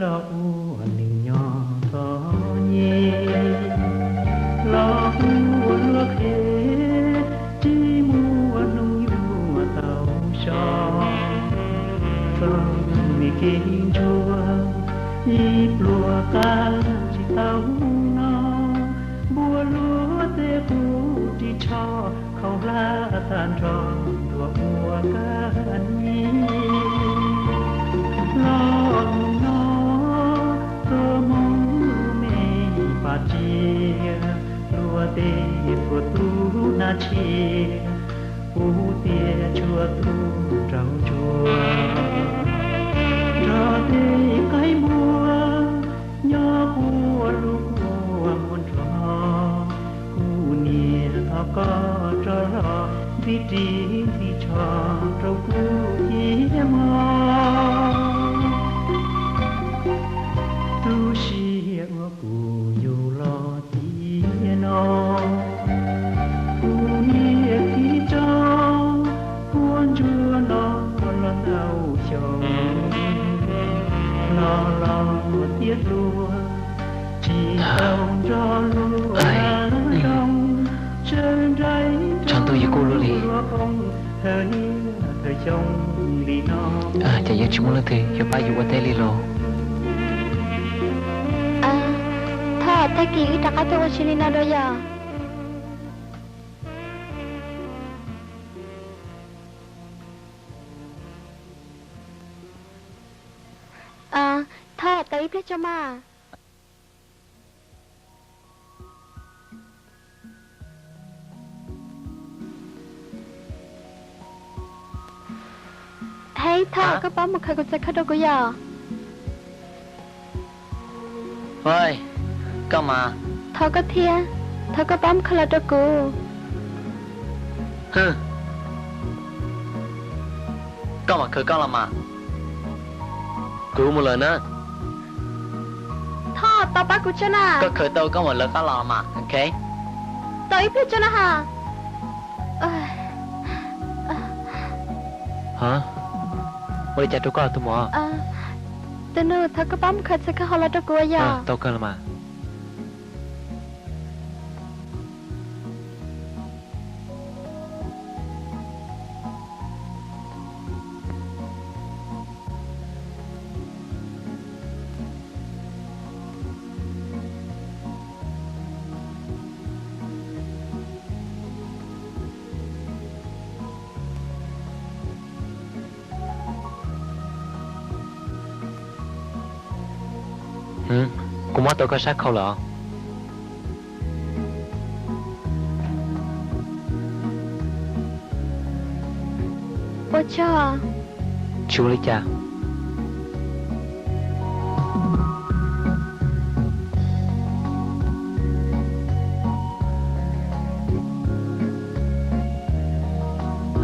los ua nws nyob txom nyem, los ua luag qhev, tsis muaj hnub yuav tau so. Txom nyem kev ntsuag, ib pluag qab tsis tau no, npuab luag tej qub ris tsho, khaub hlab tag nrho ntuas ua kab nis. Los mus no, tuaj mus me pas tsiaj, luag tej tuaj tu nab tshia, kuv tias tshuav tus rau tsuag, nrog tej qaib npua, nyob quaj lub kua muag nrog, kuv niam thov koj rov los ntxim ris ntxim tsho rau kuv cia mog. Tu siab ua kuv yug los tiag no, kuv niam txiv tso puab ntsuag no los tau xyoo, los los tiav dluag, tsis tau nrog luag zoo, sawv nraim rau luag koom thawj niaj thawj xyoo li no. Ces yeej tsis muaj leej twg yuav pab yus ua teb li los? Thoj, tag kis wb rov qab tuaj ua si li no dua yom? Thoj, tos ib pliag tso mas. Heeb, thov koj pab mus khaws kuv txhais khau rau kuv yom. Koj mas. Thov koj thiab, thov koj pab mus khaws los rau kuv. Koj mam khaws koj los mas. Kuv mus lawm na. Thov, tos pab kuv tso na. Koj khaws tau koj mam lawv qab los mas, ok? Tos ib pliag tso na ha. Ua li cas rau koj tus muam? Tus nus, thov koj pab mus khaws txhais khau hauv los rau kuv yom. Tau kawg los mas. Kuv muab tau koj sab khau lawm os. Ua tsaug. Tsis ua li cas.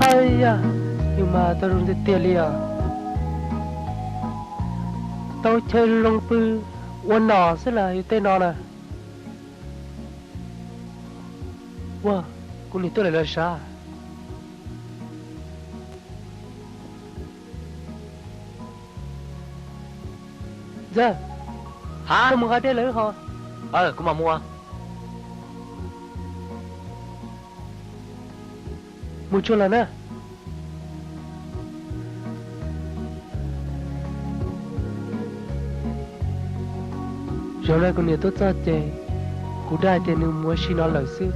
Hais yam, yus mas tau zoo tiag tiag li os. Tau chaw zoo pw ua nom xwb las yus tej no na. Ua, kuv niam tuaj lawm los sav. Ntxawg, koj mus nqa dej lawm ho. Kuv mam mus. Mus tsuag los na. Zaum no kuv niam tuaj txog ces kuv dag hais tias nws mus ua si no lawm xwb.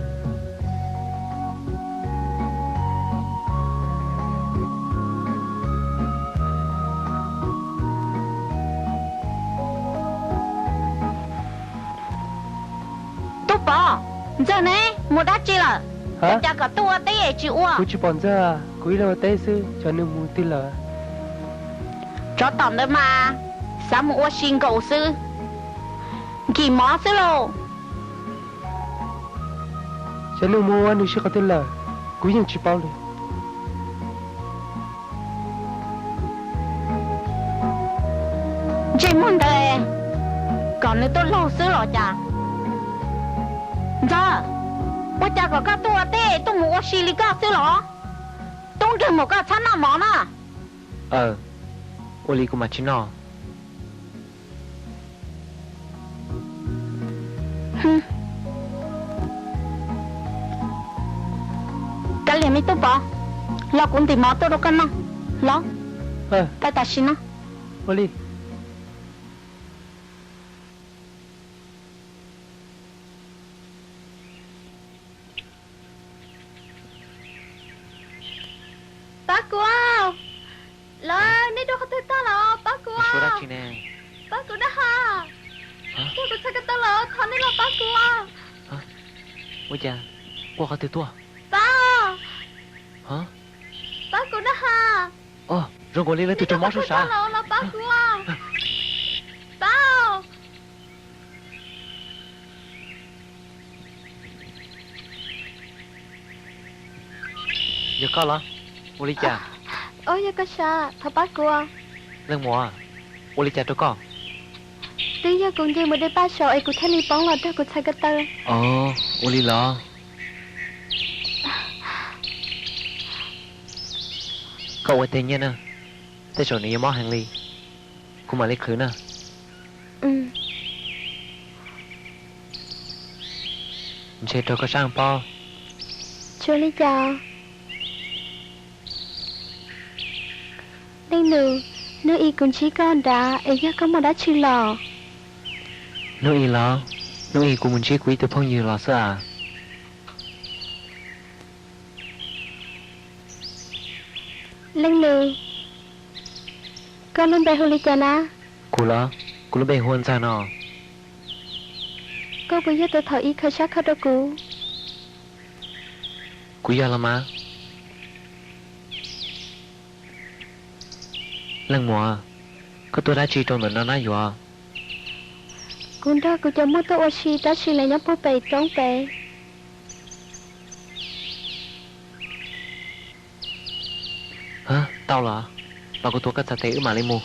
Tub Pov, Ntxawg ne mus dab tsi lawm? Ua cas kom tuaj ua teb es tsis ua? Kuv tsis pom Ntxawg, kuv ib leeg ua teb xwb, xyov nws mus twg lawm. Tsov tom ntawd mas xav mus ua si nkaus xwb, nkim mov xwb lauj. Xyov nws mus ua nws si qhov twg lawm, kuv yeej tsis paub li. Ntsej muag ntawd, kom nws tuaj laug xwb los cas? Ntxawg, ua cas kom koj tuaj ua teb tuaj mus ua si li koj xwb los? Tub nrwg mus koj txhob noj mov na. Aw, ua li kuv mam tsis noj. Kav liam me tub Pov, los kuv ntim mov tuaj rau koj noj los. Kav tam sim no. Ua li. Pab kuv, lawv, nej dua qhov twg tuaj los? Pab kuv, pab kuv dab ha, tuaj kuv txhais ko taw los, thov nej los pab kuv. Ua cas, quaj qhov twg tuaj? Pab, pab kuv dab ha. Zoo nkaus li leej twg raug mob sab sab los, pab kuv, pab. Yog koj los? Ua li cas? Yog koj sab, thov pab kuv. Leej muam, ua li cas rau koj? Twb yog kuv nce mus de paj saum es kuv thiaj li poob los raug kuv txhais ko taw. Ua li los? Koj ua tes nyiaj na, tej zaum nws yuav mob heev li, kuv mam li qhwv na. Ntshe raug koj sab pob. Tsis ua li cas. Leej nus, hnub ib kuv ntsib koj nrad es yog koj muaj dab tsi los? Hnub ib los? Hnub ib kuv mus ntsib kuv ib tug phooj ywg los xwb as. Leej nus, koj lub npe hu li cas na? Kuv los? Kuv lub npe hu ua Ntxawg no. Koj puas yog tus thaum ib khaws sab kho rau kuv? Kuv yog los mas. Leej muam, koj tuaj dab tsi rau ntawm no na yuav? Kuv nrog kuv cov muam tuaj ua si tab sis lawv nyob puag pem roob pem. Tau los, los kuv tuav koj txhais tes wb mam li mus.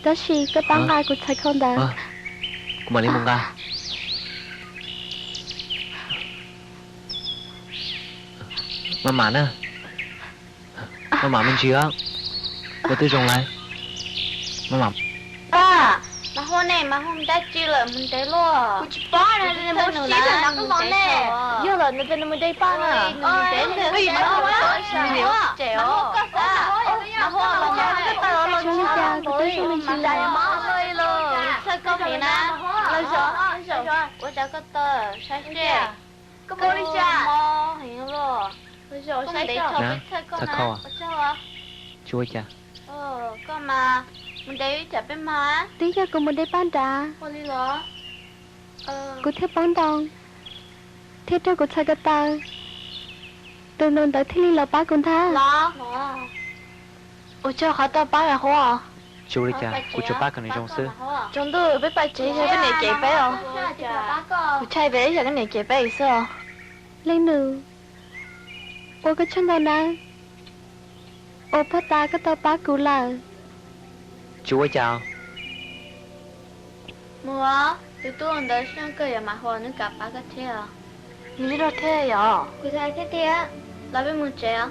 Tab sis koj pab nqa kuv txhais khau ntawd. Kuv mam li mus nqa. Maj mam na, maj mam me ntsis os, ua twb zoo lawm. Maj mam. Mas hu ne, mas hu dab tsi lawm mus ntev luaj? Kuv tsis paub, nws mus sib nrog koj los ne. Yog lawm nws tias nws mus de paj na. Txhawj koj heev na. Ua cas koj tawg saib seb. Koj ua li cas? Txhawj koj na. Tsis ua cas. Koj mas mus de ib tsam peb mas. Twb yog kuv mus de paj nrad. Ua li los? Kuv thiaj poob ntoo, thiaj raug kuv txhais ko taw. Tus nus ntawd thiaj li los pab kuv ntag. Ua tsaug qhov tau pab me Huab. Tsis ua li cas, kuv tsuas pab kom nws zoo xwb. Tsaus ntuj peb pais tsev, koj niam cem peb os. Kuv ntshai tias ib tsam koj niam cem peb xwb os. Leej nus, ua koj tsaug ntau nawb, uas puag ta koj tau pab kuv lawm. Tsis ua cas. Mus os, tus tub ntawd sab kawg yog mas Huab, nws kam pab koj thiab os. Nws zoo thiab yom. Kuv thiab tiag. Los peb mus tsev os.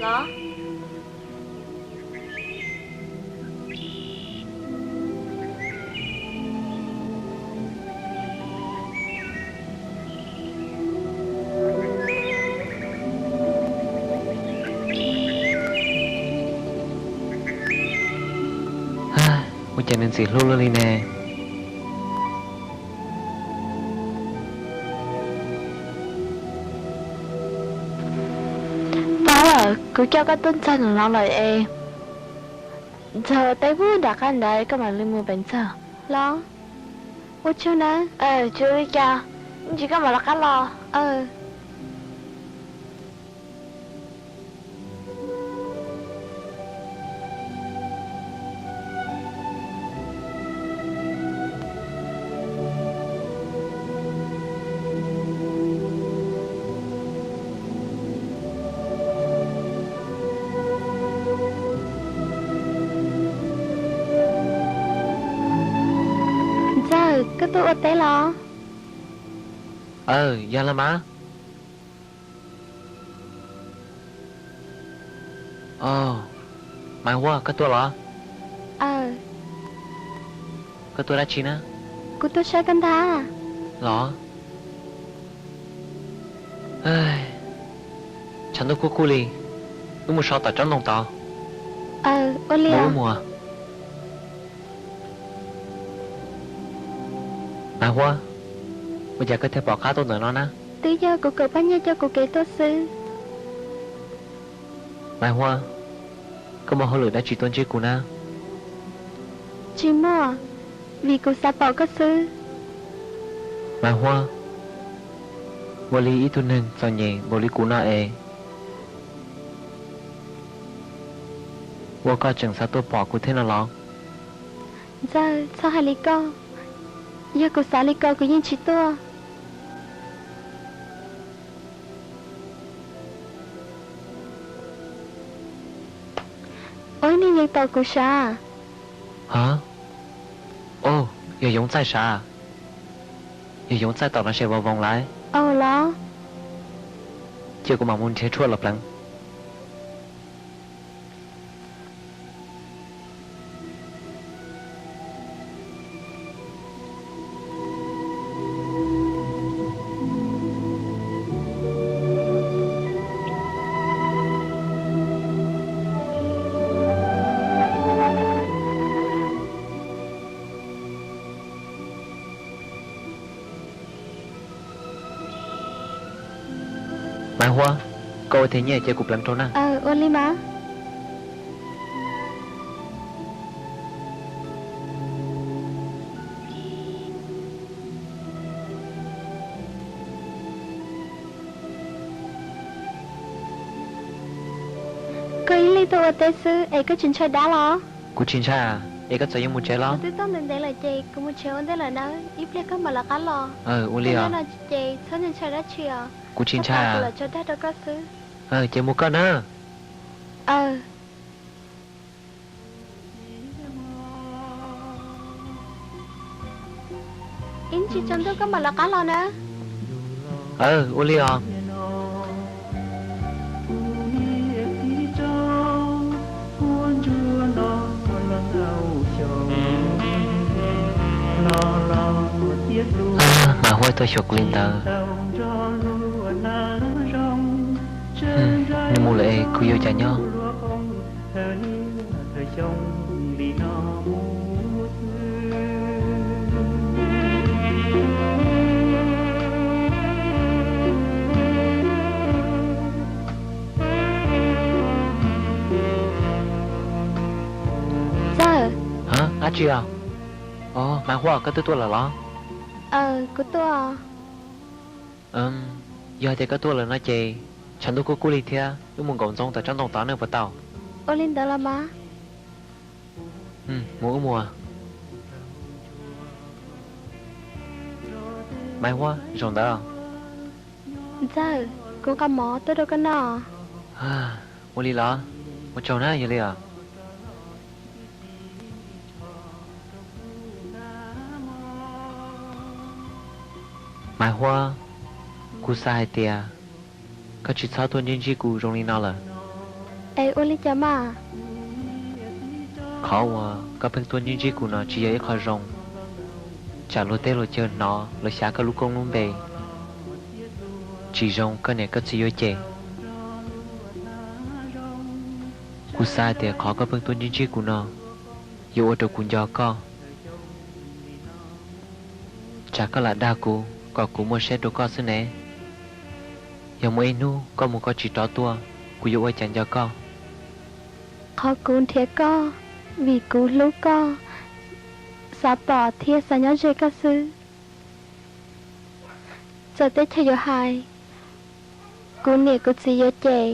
Los. Ua cas nws ntxim hlub luaj li ne? Pab, kuv coj koj tuaj Ntxawg no lawm es. Ntxawg teb puag nram qab ntawd, koj mam li mus pem Ntxawg. Los, ua tsaug nawb. Tsis ua li cas, ib ntsis koj mam rov qab los. Ntxawg, koj tuaj ua teb los? Aw, yog los mas. Aw, Maiv Huab, koj tuaj los? Aw. Koj tuaj dab tsi na? Kuv tuaj saib koj ntag. Los? Tshav ntuj kuj kuj li, wb mus so tom tsob ntoo tod. Ua li. Mus wb mus. Maiv Huab, ua cas koj thiaj pom qab tuaj ntawm no na? Twb yog kuv kawm paj nyiaj coj kuv kev tuaj xwb. Maiv Huab, koj muaj hauj lwm dab tsi tuaj ntsib kuv na? Tsis muaj, vim kuv xav pom koj xwb. Maiv Huab, ua li ib tug neeg txom nyem npaum li kuv no es ua koj tseem xav tuaj pom kuv thiab no los? Ntxawg, txhob hais li koj. Yog kuv xav li ko kuv yeej tsis tuaj. Ua ib niag yeej tom kuv sav. Ha? Au, yog yoov txaij sav? Yog yoov txaij tom no se vov voos lawm. Au los. Cia kuv mam mus nrhiav tshuaj los pleev. Maiv Huab, koj ua tiag nyiaj ces kuv pleev rau na. Ua li mas. Koj ib leeg tuaj ua teb xwb es koj tsis ntshai dab los? Kuv tsis ntshai, es koj txawm yuav mus tsev los? Twb tuaj ntev ntev lawm ces kuv mus tsev ua ntej lawm nawb, ib pliag koj mam lawv qab los. Ua li os. Ces txhob ntshai dab tsi os. Kuv tsis ntshai, kuv lam tso dag rau koj xwb. Ces mus koj na. Ib ntsis tsaus ntuj koj mam lawv qab los na. Ua li os. Maiv Huab tuaj xyuas kuv li ntawd. Nws mus lawm es kuv yuav ua cas nyob? Dab tsi os? Maiv Huab, koj twb tuaj lawm los? Kuv tuaj. Yog tias koj tuaj lawm no ces tshav ntuj kuj kub li thiab, wb mus nkaum ntxoov tom tsob ntoo tod nawb puas tau? Ua li ntawd los mas. Mus wb mus. Maiv Huab, zaum ntawd. Ntxawg, kuv nqa mov tuaj rau koj noj. Ua li los, ua tsaug na, yog li os. Maiv Huab, kuv xav hais tias koj tsis txhob tuaj ntsib ntsib kuv zoo li no lawm. Es ua li cas mas? Qhov uas koj pheej tuaj ntsib ntsib kuv no tsis yog ib qho zoo, tsam luag tej luag chaw hnov lawv xyav koj lub koob lub npe, tsis zoo koj niam koj txiv yuav cem. Kuv xav hais tias qhov koj pheej tuaj ntsib ntsib kuv no yuav ua rau kuv nco koj. Tsam koj lam dag kuv kom kuv muaj siab rau koj xwb ne. Yog muaj ib hnub koj mus koj tsis rov tuaj, kuv yuav ua cas nco koj? Qhov kuv nrhiav koj, vim kuv hlub koj, xav pom thiab xav nyob ze koj xwb. Txawm teb chaws yuav hais, kuv niam kuv txiv yuav cem,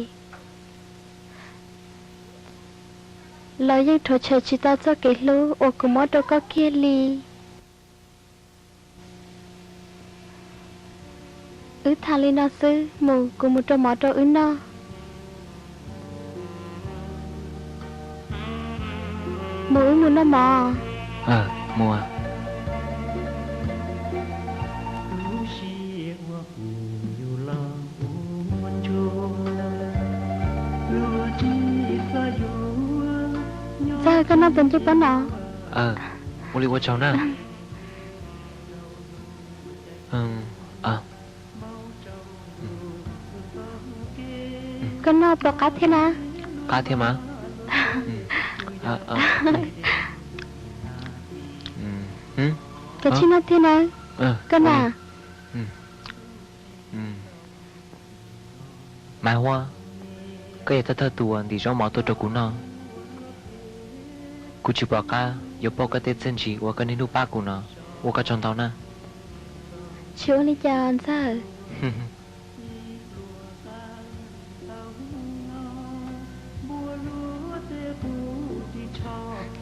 los yeej rhuav tshem tsis tau txoj kev hlub uas kuv muab rau koj kiag li. Wb tham li no xwb, mus kuv mus rau mov rau wb noj. Mus wb mus noj mov. Ntxawg, koj noj tus ncej pob no. Ua li ua tsaug na. Koj noj puas qab thiab na? Qab thiab mas. Koj tsis noj thiab na? Koj na. Maiv Huab, koj yog thawj thawj tus uas ntim zaub mov tuaj rau kuv noj. Kuv tsis pom qab yuav pauj koj tej txiaj ntsig uas koj niaj hnub pab kuv no. Ua koj tsaug ntau na. Tsis ua li cas Ntxawg.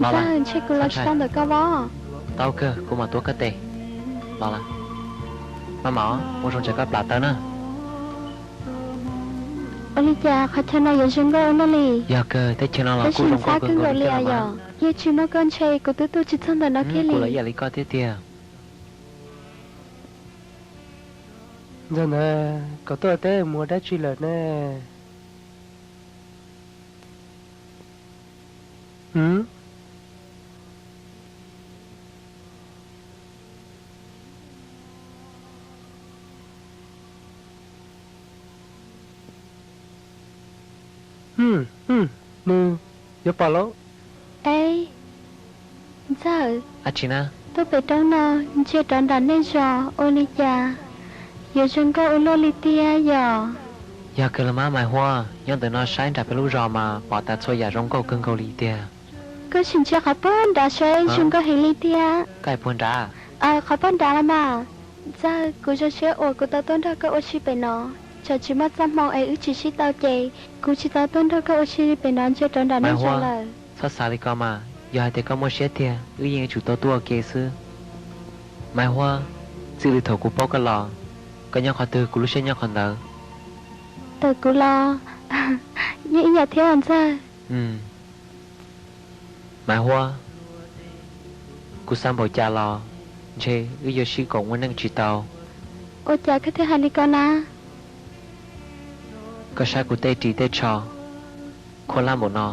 Ntxawg, ntshe kuv los tsis tau ntawm koj os. Tau kawg, kuv mam tuav koj tes. Los lawm, maj mam ua zoo tsam koj plam tawv na. Ua li cas qhov chaw no yuav zoo nkauj ua luaj li? Yog kawg, teb chaws no los kuj zoo nkauj kawg nkaus li thiab los mas. Yog tsis muaj koj ntshe kuv twb tuaj tsis txog ntawm no kiag li. Kuv los ib yam li koj thiab tiag. Ntxawg ntawd, koj tuaj teb mus ua dab tsi lawm ne? Nws yuav pom lauj. Eb, Ntxawg, tuaj pem roob no ntsia rov nram nej zos ua li cas yuav zoo nkauj ua luaj li tiag yom? Yog kawg los mas Maiv Huab, nyob ntawm no saib nram peb lub zos mas pom tas txhua yam zoo nkauj kawg nkaus li tiag. Koj sim ntsia qhov pog nrad saib zoo nkauj heev li tiag. Koj hais puag nrad? Qhov pog nrad los mas. Ntxawg, kuv zoo siab uas kuv tau tuaj nrog koj ua si pem no. Tsam tsis muaj txoj hmoo es wb tsis sib tau ces kuv tsis tau tuaj nrog koj ua si pem no ntsia rov nram nej zos lawm. Txhob xav li ko mas, yog hais tias koj muaj siab tiag wb yeej yuav tsum tau tuaj ua ke xwb. Maiv Huab, txij li thaum kuv paub koj los, koj nyob qhov twg kuv lub siab nyob qhov ntawd. Tawm kuv los yeej ib yam thiab Ntxawg. Maiv Huab, kuv xav npaum cas los ntshe wb yuav sib koom ua neej tsis tau. Ua cas koj thiaj hais li ko na? Koj saib kuv tej ris tej tsho khuab lab npaum no,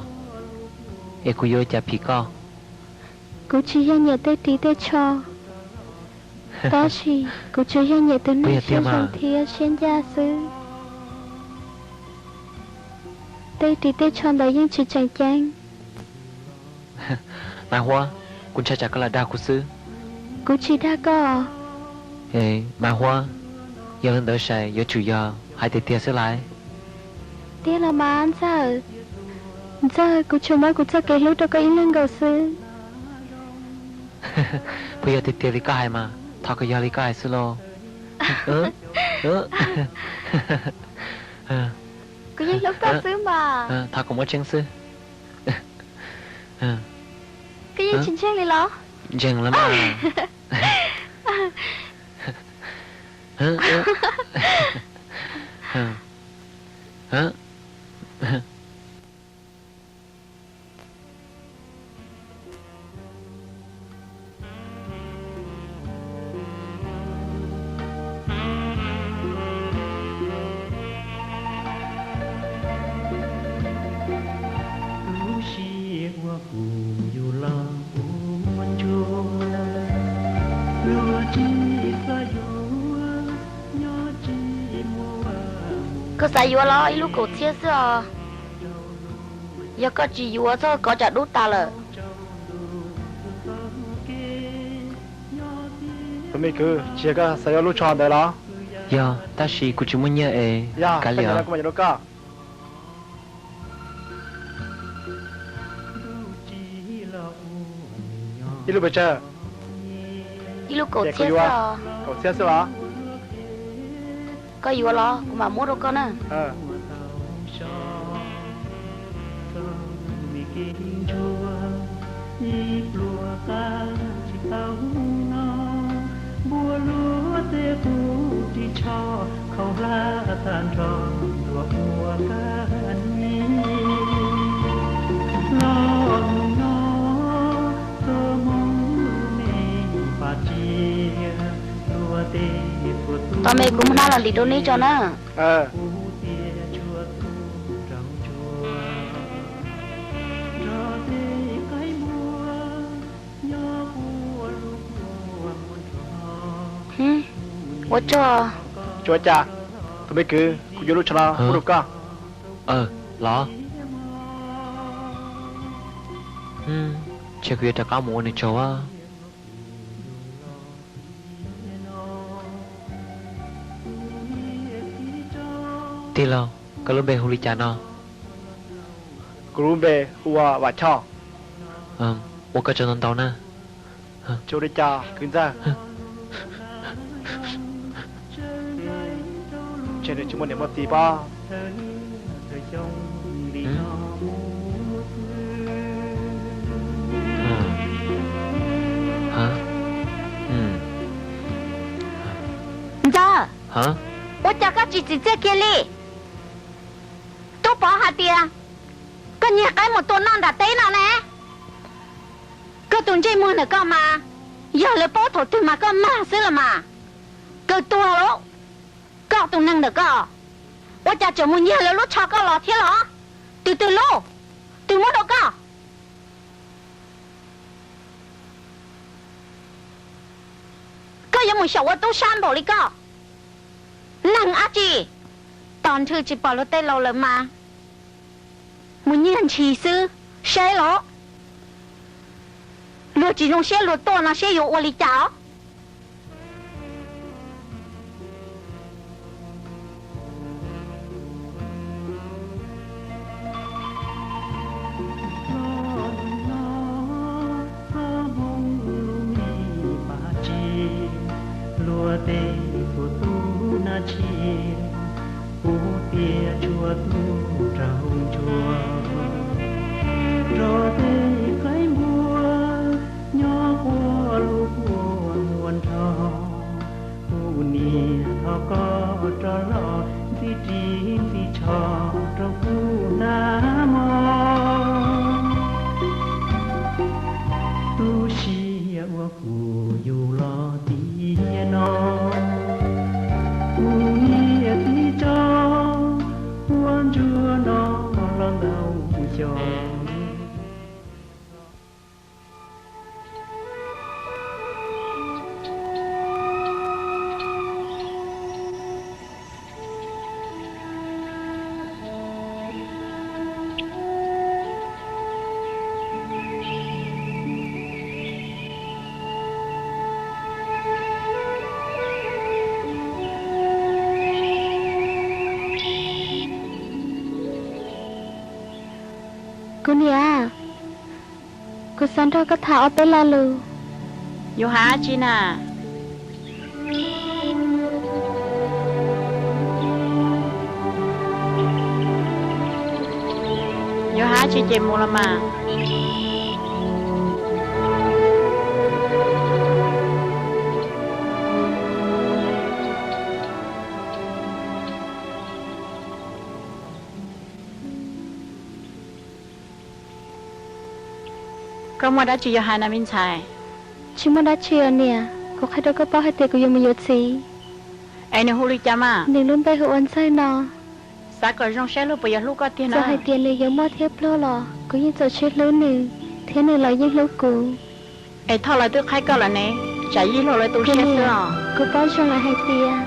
es kuv yuav ua cas phim koj? Kuv tsis yog nyiam tej ris tej tsho, tab sis kuv tsuas yog nyiam tus neeg siab zoo thiab siab ncaj xwb. Tej ris tej tsho ntawd yeej tsis tseem ceeb. Maiv Huab, kuv ntshai tsam koj lam dag kuv xwb. Kuv tsis dag koj. Maiv Huab, yog li ntawd ces yuav tsum yog hais tiag tiag xwb lauj. Tiag los mas Ntxawg. Ntxawg, kuv tsuas muab kuv txoj kev hlub rau koj ib leeg nkaus xwb. Puas yog tiag tiag li koj hais mas? Thov kom yog li koj hais xwb lauj. Kuv yeej hlub koj xwb mas. Thov kom muaj tseeb xwb. Koj yeej tsis ntseeg li los? Ntseeg los mas. Koj xav yuav los ib lub kaum txhiab xwb os. Yog koj tsis yuav txhob kov tsam dub tas lawm. Tus me kwv, tsis yog koj xav yuav lub tsho ntawd los? Yog, tab sis kuv tsis muaj nyiaj es kav liam os. Ib lub pes tsawg? Ib lub kaum txhiab xwb os. Kaum txhiab xwb los? Koj yuav los kuv mam muab rau koj na. Tos me kuv mus hnav los ntim rau neb tso na. Hm, Ua tsaug. Tsis ua cas, tus me kwv, kuv yuav lub tsho no pub rau koj. Los, ces kuv yuav rov qab mus ua nws tsaug. Tij laug, koj lub npe hu li cas no? Kuv lub npe hu ua Vam Choj. Ua koj tsaug ntau ntau na. Tsis ua li cas kwv ntxawg. Ntshe nws tsis muaj niam muaj txiv pob. Ntxawg, ua cas koj tsis txim txiaj kiag li? Twb paub hais tias koj nyiag qaib mus tua noj nram teb no ne. Koj tus ntsej muag ntawm koj mas, yog lawv paub thaum twg mas koj mag xwb los mas. Kawg tuag lauj, koj tus neeg ntawm koj, ua cas tseem mus nyiag lawv lub tsho koj los thiab los? Tus twg lub? Twg muab rau koj? Koj yuav mus xyaum ua tub sab npaum li koj. Neeg dab tsi, tos nrhw tsis pom luag tej laus lawm mas mus nyiag ntshis xwb, saib los. Luag tsis zoo siab luag tuaj no siab yuav ua li cas os? Luag tej txhua tus na tshia, kuv tias tsuas tus raug ntsuag. Rau tej qaib npua nyob ua lub kua muag nrog, kuv niam thov koj rov los ntxim ris ntxim tsho rau kuv hnab mog. Tu siab ua kuv yug los tiag no, kuv niam txiv tso ua ntsuag no los ntau xyoo. Kuv niam, kuv xav nrog koj tham ob peb lo lus. Yuav hais dab tsi na? Yuav hais dab tsi ces mus los mas. Koj muaj dab tsi yuav hais na me ntxhais? Tsis muaj dab tsi os niam, kuv qhia rau koj paub hais tias kuv yuav mus yuav txiv. Es nws hu li cas mas? Nws lub npe hu ua Ntxawg no. Xav kom zoo saib luag puas yuav hlub koj tiag no. Txawm hais tias nws yuav muaj thiab pluag los kuv yeej txaus siab hlub nws, thiab nws los yeej hlub kuv. Es Thoj lawv twb qhaib koj lawm ne, tsam Yij Laug lawv tu siab xwb os. Kuv paub zoo lawm hais tias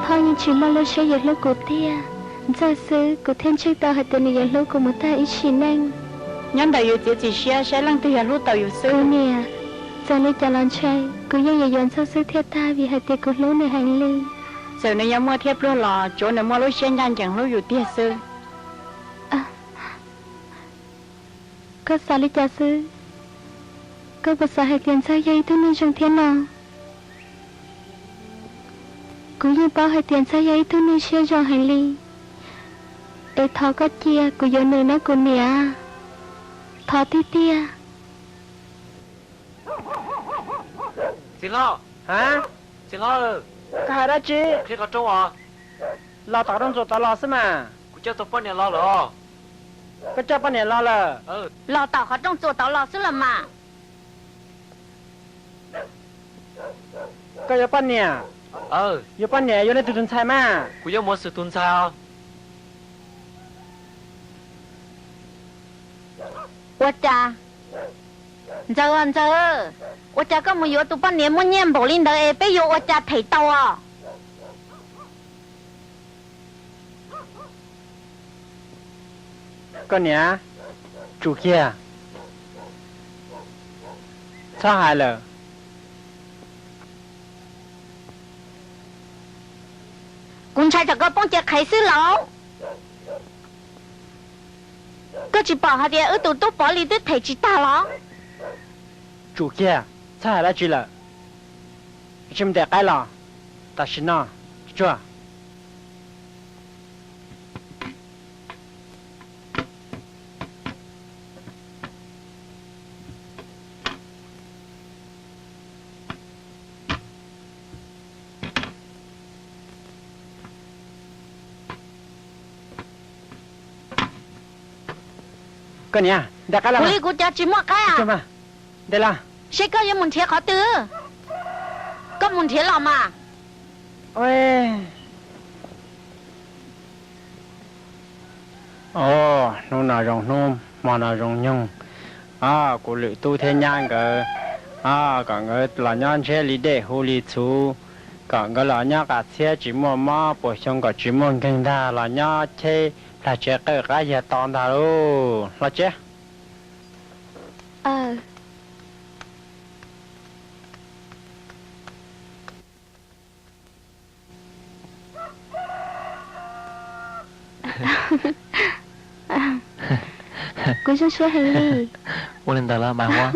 Thoj yeej tsis muaj lub siab yuav hlub kuv tiag. Ntxawg xwb kuv thiaj ntseeg tau hais tias nws yuav hlub kuv mus tag ib sim neej. Nyob ntawm yus txiav txim siab saib leej twg yog hlub tau yus xwb. Kuv niam, txawm li cas los ntshe kuv yeej yuav yuav Ntxawg xwb thiaj tag vim hais tias kuv hlub nws heev li. Txawm nws yuav muaj thiab pluag los tsuav nws muaj lub siab ncaj ncees hlub yus tiag xwb. Koj xav li cas xwb? Koj puas xav hais tias Ntxawg yog ib tug neeg zoo thiab no? Kuv yeej paub hais tias Ntxawg yog ib tug neeg siab zoo heev li. Es thov koj cia kuv yuav nws nawb kuv niam. Thov tiag tiag. Txiv hlob, txiv hlob, koj hais dab tsi? Qhib qhov rooj os. Los tom qhov rooj txuas tod los xwb mas. Kuv coj tau poj niam los lawm. Koj coj poj niam los lawm? Los tom qhov rooj txuas tod los xwb los mas. Koj yuav poj niam? Yuav poj niam yuav leej twg tus ntxhais mas? Kuv yuav Muav Xwm tus ntxhais os. Ua cas, Ntxawg, Ntxawg, ua cas koj mus yuav tus poj niam muaj nyiaj npaum li ntawd es peb yuav ua cas them tau os? Koj niam, tsum kiag, txhob hais lawm. Kuv ntshai tsam koj poob cev qhev xwb los? Koj tsis pom hais tias wb tus tub Pov Lis twb them tsis tag los? Tsum kiag, txhob hais dab tsi lawm. Tsis mus ntes qaib los, tam sim no, tsuag. Koj niam, ntes qaib los. Kuv li kuv cov tsis muaj qaib. Ntes los. Seb koj yuav mus nrhiav qhov twg, koj mus nrhiav los mas. Hnub no zoo hnub, hmo no zoo nyoog. Kuv lwm tub thiab nyab nkawd, kom nkawd los nyob ntshiab li dej hu li txhuv, kom nkawd los nyob qas txhiab tsis muaj mob, puas xyoo kom tsis muaj nkeeg ntag, los nyob cheb plag tsev qawj qab yag to ntag lauj. Hlo tsev. Kuv zoo siab heev li. Ua li ntawd los mas Huab.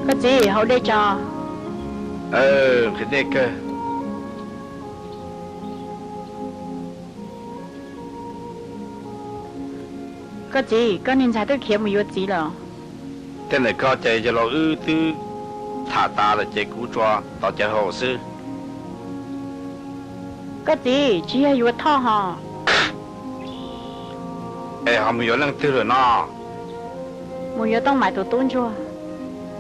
Koj txiv, haus dej tso. Nqhis dej kawg. Koj txiv, koj niag ntxhais twb khiav mus yuav txiv lawm. Tej ntawm ko ces yog los wb twb tham tas lawm ces kuv tsuas tos caw haus xwb. Koj txiv, tsis yog yuav Thoj hos. Es ho mus yuav leej twg lawm no? Mus yuav Tooj Maim tus tub ntsuag.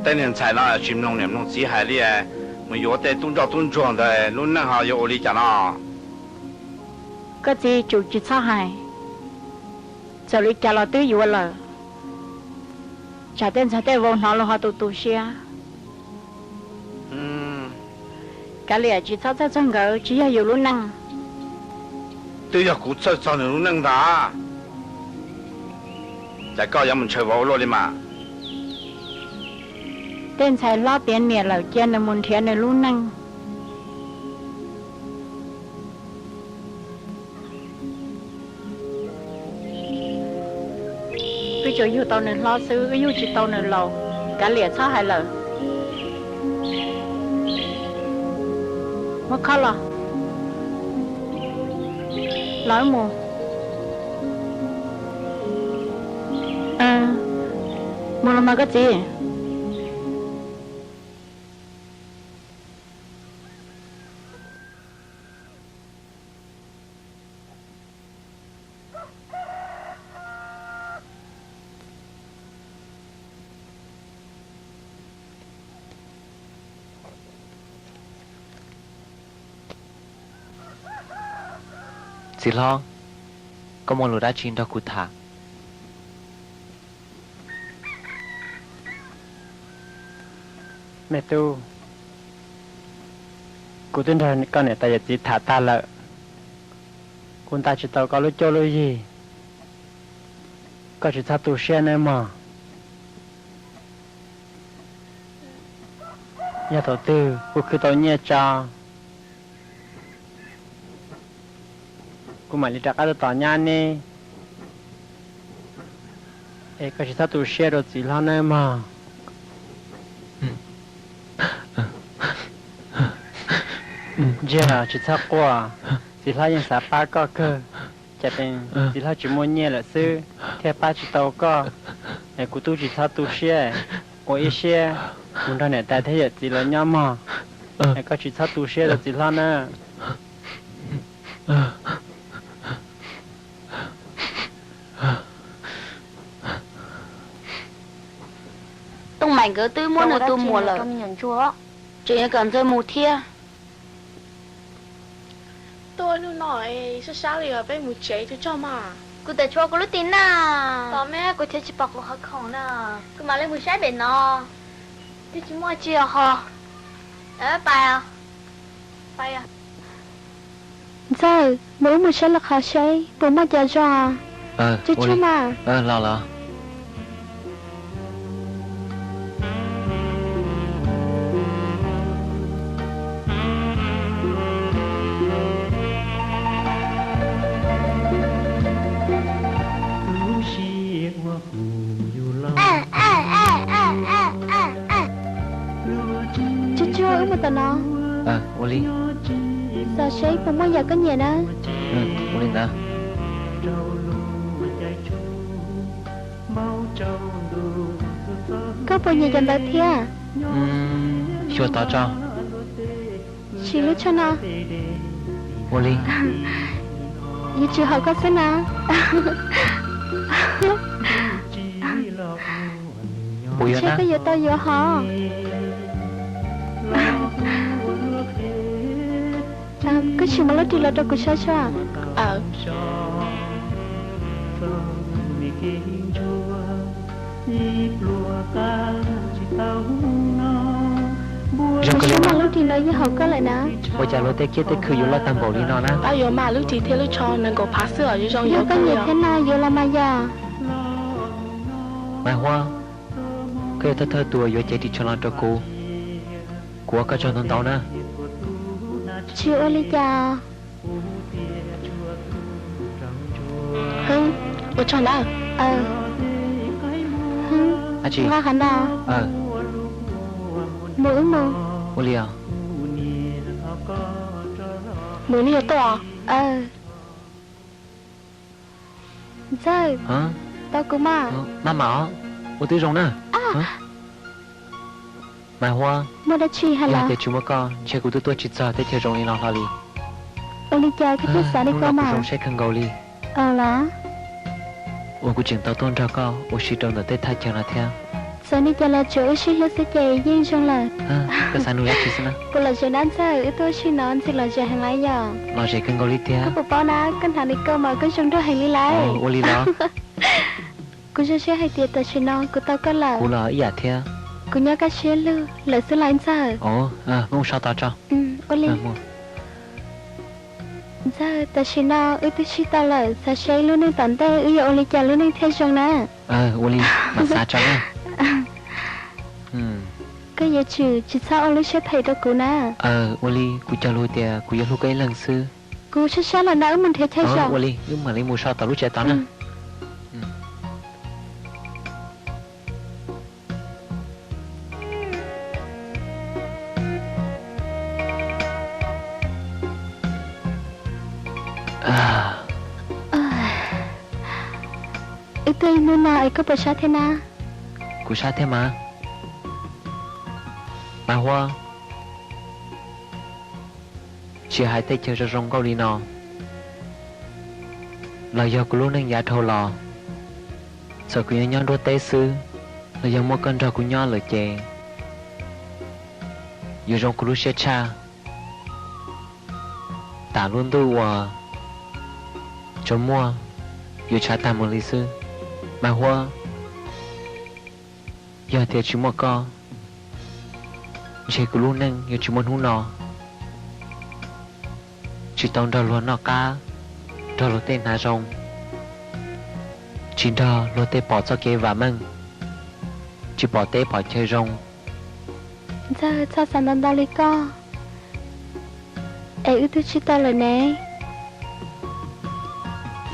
Tej niag ntxhais no tsis mloog niam mloog txiv hais li, mus yuav tej tub ntsoj tub ntsuag ntawd lub neej ho yuav ua li cas no? Koj txiv tsum tsis txhob hais, txawm li cas los twb yuav lawm. Tsam tej ntxhais tej vauv hnov los ho tu tu siab. Kav liam, tsis txhob txhawj txog nkawd, tsis yog yus lub neej. Twb yog kuv txhawj txog nws lub neej ntag. Cas koj yuav mus ntshaw vauv ua luaj li mas? Tej ntxhais hlob tiav niam lawm cia nws mus nrhiav nws lub neej. Wb tsuas yug tau nws hlob xwb, wb yug tsis tau nws laus. Kav liam, txhob hais lawm. Muab khob los, los wb mus. Mus los mas koj txiv. Txiv hlob, koj muaj lus dab tsi nrog kuv tham? Me tub, kuv twb nrog koj niam tais yawm txiv tham tag lawm. Kuv nta tsis tau koj lub cuab lub yig, koj tsis txhob tu siab nawb mog. Yog thaum twg kuv khwv tau nyiaj tso, kuv mam li rov qab tuaj tos nyab neb. Es koj tsis txhob tu siab rau txiv hlob nawb mog. Ntsiag los tsis txhob quaj, txiv hlob yeej xav pab koj kawg. Cas txiv hlob tsis muaj nyiaj lawm xwb thiaj pab tsis tau koj. Es kuv tub tsis txhob tu siab, ua ib siab mus nrog niam tais thiab yawm txiv lawv nyob mog. Es koj tsis txhob tu siab rau txiv hlob nawb. Tooj Maim nkawd twb muab nws tus muam lawm, tseem yuav kom Ntxawg mus thiab. Hnub no sab sab li os, peb mus tsev tsuag tsuag mas. Kuv tawm tshuav kuv lub tis na. Tos me, kuv thiaj tsis pom kuv qhov khoom na. Kuv mam li mus saib pem no. Twb tsis muaj tsi os ho. Pais, pais. Ntxawg, mus wb mus saib lwm qhov seb puas muaj cov zoo. Tsuag tsuag mas. Los los. Tsuag tsuag, wb mus tom no. Ua li. Xav seb puas muaj yam koj nyiam na. Ua li ntawd. Koj puas nyiam cov ntawd thiab? Xyuas tos tso. Sim lub tsho no. Ua li. Yuav tsis haum koj xwb na. Puas yog na? Koj yuav tau yuav hov. Koj sim muab lub ris los rau kuv saib saib. Zoo kawg li mas, lub ris no yeej haum koj lawm na. Ua cas luag tej kiab tej khw yuav loj tag npaum li no na? Tab yuav mas, lub ris thiab lub tsho nees nkaum phav xwb os, zoo zoo. Yog koj nyiam thiab no yuav los mas yog. Maiv Huab, koj yog thawj thawj tus uas yuav cev ris tsho no rau kuv, kuv ua koj tsaug ntau ntau na. Tsis ua li cas. Ua tsaug na. Nqa qhov no mus wb mus. Ua li os. Mus nej yuav tuaj os. Ntxawg, tau kuv mas. Maj mam os, ua twb zoo na. Maiv Huab, muaj dab tsi hais los? Yog tias tsis muaj koj ntshe kuv twb tuaj tsis txog teb chaws zoo li no hlo li. Ua li cas koj thiaj xav li ko mas? Zoo siab kawg nkaus li. Aw los. Uas kuv tseem tau tuaj nrog koj ua si rau ntawm tej thaj chaw no thiab. Txawm li cas los tsuav wb sib hlub xwb ces yeej zoo lawm. Koj xav nug dab tsi xwb na? Puas lom zem na Ntxawg, wb tuaj ua si no ntxim lom zem heev lawm yom. Lom zem kawg nkaus li tiag. Koj puas paub na, koj hnav li ko mas koj zoo nraug heev li lawm. Ua li los? Kuv zoo siab hais tias tam sim no kuv tau koj lawm. Kuv los ib yam thiab. Kuv nyob kaj siab lug lawm xwb los Ntxawg. Ua li. Ntxawg, tam sim no wb twb sib tau lawm, xav seb lub neej tom ntej wb yuav ua li cas lub neej thiaj zoo na. Ua li, mam xav tso na. Koj yuav tsum tsis txhob ua lub siab phem rau kuv na. Ua li, kuv cog lus tias kuv yuav hlub koj ib leeg xwb. Kuv sab sab lawm na, wb mus nrhiav chaw so. Ua li, wb mam li mus so tom lub tsev tod na. Wb tuaj ib hnub no es koj puas sab thiab na? Kuv sab thiab mas. Maiv Huab, tsis hais tej chaw zoo zoo nkauj li no los yog kuv lub neej yav dhau los, txawm kuv nyob nyob nruab teb xwb los yog muaj koj nrog kuv nyob lawm ces yuav zoo kuv lub siab tshaj tam lub ntuj uas tsuas muaj yuav tshav tag mus li xwb. Maiv Huab, yog tias tsis muaj koj, ntshe kuv lub neej yuav tsis muaj hnub no. Tsis tau nrog luag noj qab, nrog luag tej hnav zoo, tsis nrog luag tej pom txoj kev vam meej, tsis pom teb pom chaw zoo. Ntxawg, txhob xav ntau ntau li koj, es wb twb sib tau lawm ne.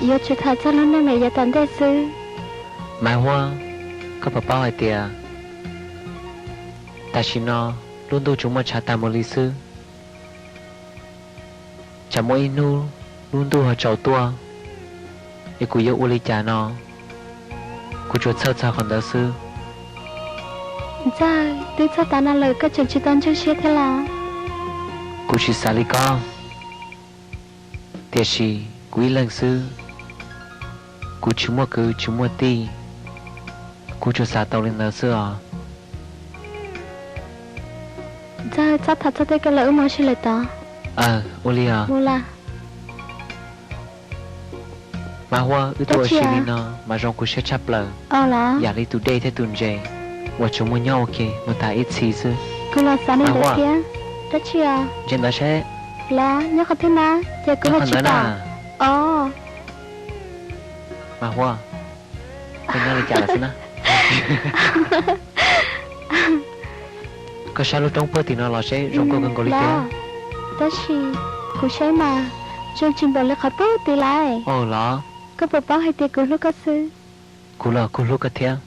Yuav tsum tham txog lub neej lawm yav tom ntej xwb. Maiv Huab, koj puas paub hais tias tam sim no lub ntuj tsuas muaj tshav tag mus li xwb. Tsam muaj ib hnub lub ntuj ho tsaus tuaj, es kuv yuav ua li cas no, kuv tsuas txhawj txog qhov ntawd xwb. Ntxawg, twb txog tav no lawm koj tseem tsis tau ntseeg siab thiab los? Kuv tsis xav li koj, tiam sis kuv ib leeg xwb, kuv tsis muaj kwv tsis muaj tij, kuv tsuas xav tau li ntawd xwb os. Ntxawg, txhob tham txog tej ko lawm, wb mus ua si lawm tod. Aw, ua li os. Mus las. Mas Huaj, wb tuaj ua si li no mas zoo kuv siab tshaj plaws, yam li tus dej thiab tus ntses uas tsuas muaj nyob ua ke mus tas ib txhis xwb. Kuv los xav li ntawd thiab. Dab tsi os? Ntsia ntawd seb. Los nyob qhov twg na? Ces kuv los tsis pom. Os. Mas Huaj, koj nyob li cas lawm xwb na? Koj saib lub roob puag tim no los seb zoo nkauj kawg nkaus li tiag. Tab sis kuv saib mas zoo tsis npaum li qhov puag tim lawm. Ua los? Koj puas paub hais tias kuv hlub koj xwb? Kuv los kuj hlub koj thiab.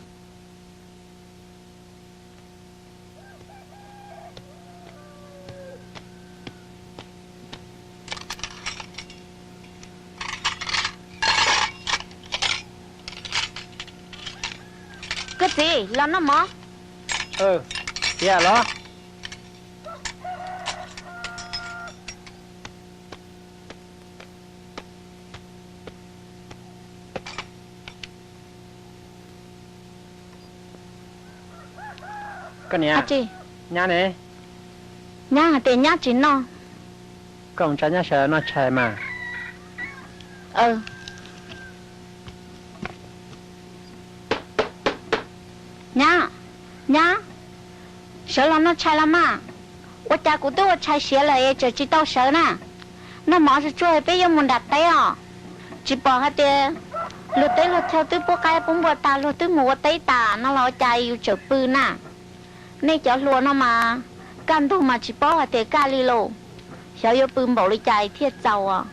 Koj txiv, los noj mov. Tiag los? Koj niam, nyab ne? Nyab hais tias nyab tsis noj. Koj mus tsa nyab sawv noj tshais mas. Nyab, nyab, sawv los noj tshais los mas. Ua cas kuv twb ua tshais siav lawm es tseem tsis tau sawv na? Noj mov tsuag tsuag peb yuav mus nram teb os. Tsis pom hais tias luag teb luag chaw twb pub qaib pub npua tas, luag twb mus ua teb tas no los ua cas yus tseem pw na? Nej cov hluas no mas kaj ntug mas tsis paub hais tias kaj li lauj. Xyov yuav pw npaum li cas thiaj txaus os.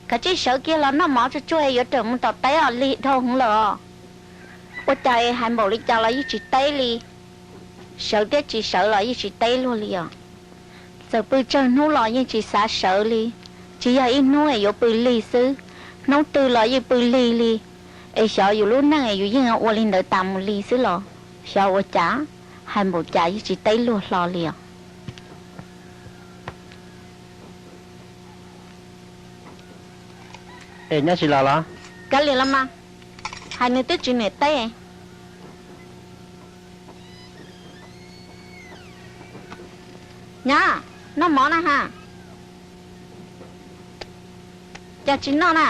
Kav tsij sawv kiag los noj mov tsuag tsuag yuav rawm mus tom teb os, lig dhau heev lawm os. Ua cas hais npaum li cas los yeej tsis teb li. Sawv thiab tsis sawv los yeej tsis teb luag li os. Txawm pw tsawg hnub los yeej tsis xav sawv li. Tsis yog ib hnub es yuav pw lig xwb, hnub twg los yeej pw lig li. Es xyov yus lub neej es yus yeej ua li ntawd tas mus li xwb los? Xyov ua cas, hais npaum cas yeej tsis teb luag hlo li os. Es nyab tsis los los? Kav liam los mas, hais nws twb tsis niam teb. Nyab, noj mov na ha. Cas tsis noj na?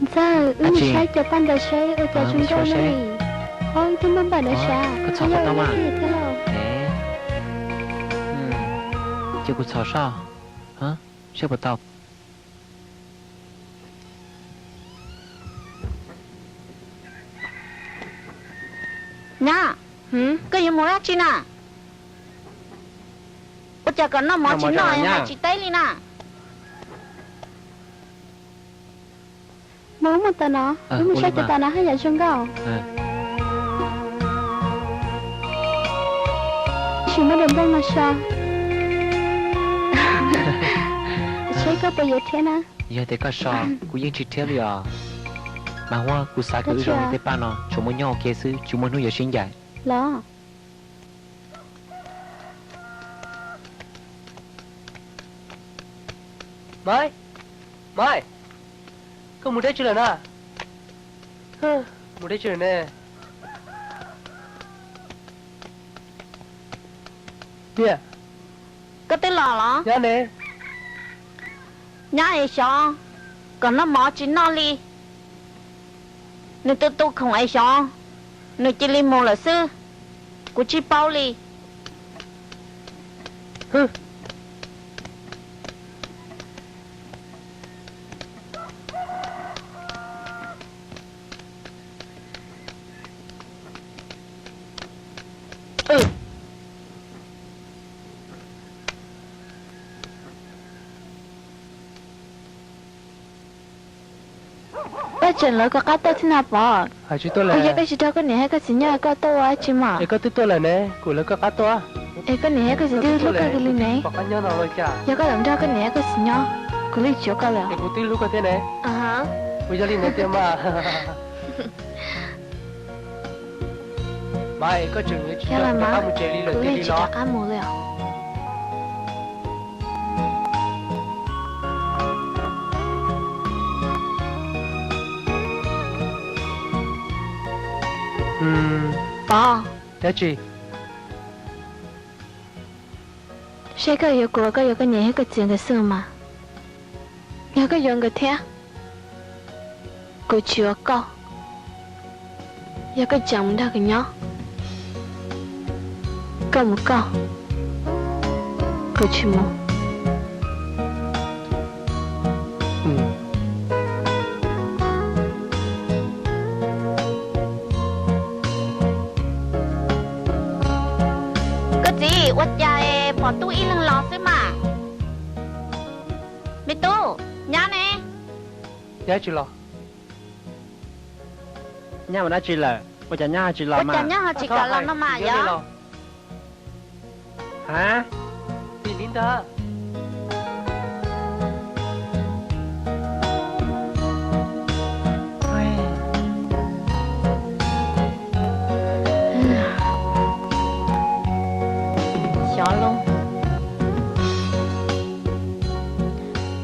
Ntxawg, wb mus saib cov paj ntawd seb ua cas zoo nkauj ne. Ob, wb twb muab npam na sav, kuv txhom tau mas. Ces kuv txhom soj, seb puas tau. Nyab, koj yuav mus dab tsi na? Ua cas kom noj mov tsis noj hais tsis teb li na? Mus mus tom no, wb mus saib cov tom no haj yam zoo nkauj. Sim muab daim nplooj no so, seb koj puas yuav rhiab na. Yog tias koj so, kuv yeej tsis rhiab li os. Mas Huab, kuv xav kom wb zoo li tej paj no, tsuas muaj nyob ua ke xwb, tsis muaj hnub yuav sib ncaim los. Maiv, Maiv, koj mus deb tsi lawm na? Mus deb tsi lawm ne? Tiag, koj twb los los? Nyab ne? Nyab es xyov, kom noj mov tsis noj li. Nws tu tu khoom es xyov, nws cia li mus lawm xwb. Kuv tsis paub li. Koj tseem lawv koj qab tuaj thiab na Pov? Yog koj tsis nrog koj niam thiab koj txiv nyob koj tuaj ua dab tsi mas? Es koj twb tuaj lawm ne, kuv lawv koj qab tuaj. Es koj niam thiab koj txiv twb hlub koj kawg li ne. Yog koj tseem nrog koj niam thiab koj txiv nyob, kuv yeej tsis yuav koj lawm. Es kuv twb hlub koj thiab ne. Kuv yog li ntawd tiag mas. Mas es koj tseem yuav tsis rov qab mus tsev li lawm tiag li los? Kuv yeej tsis rov qab mus li os. Pov, dab tsi? Saib koj yuav kuv, koj yuav koj niam thiab koj txiv nkawd xwb mas. Yog koj yuav nkawd thiab, kuv tsis yuav koj. Yog koj tseem mus nrog nkawd nyob, koj mus koj, kuv tsis mus. Koj txiv, ua cas pom tub ib leeg los xwb mas? Me tub, nyob ne. Nyob tsis los. Nyob mus dab tsi lawm? Ua cas nyob ho tsis los mas? Nyob ho tsis kam los no mas yog? Ha? Tim li ntawd. Xyov lauj.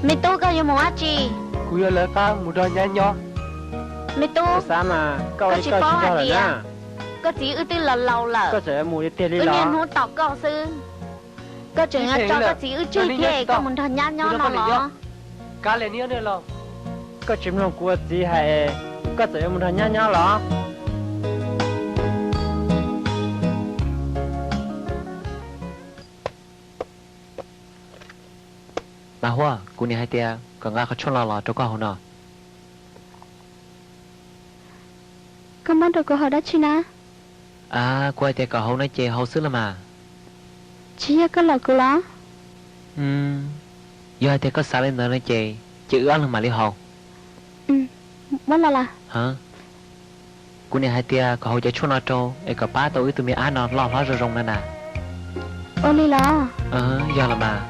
Me tub, koj yuav mus dab tsi? Kuv yuav lawv qab mus nrog nyab nyob. Me tub, koj tsis paub hais tias koj txiv wb twb laus laus lawm, wb niaj hnub tos koj xwb. Koj tseem yuav tso koj txiv wb tseg thiab koj mus nrog nyab nyob no los? Koj tsis mloog kuv ua txiv hais, koj txawm yuav mus nrog nyab nyob los? Mas Huab, kuv niam hais tias kom nqa qhov tshuaj no los rau koj haus no. Koj muab rau kuv haus dab tsi na? Kuv hais tias kom haus no ces haus xwb los mas. Tsis yog koj los kuv los? Yog hais tias koj xav li ntawd no ces, ces wb ob leeg mam li haus. Muab los los. Kuv niam hais tias kom haus cov tshuaj no rau es kom pab tau wb tus me ab no loj hlob zoo zoo na na. Ua li los? Yog los mas.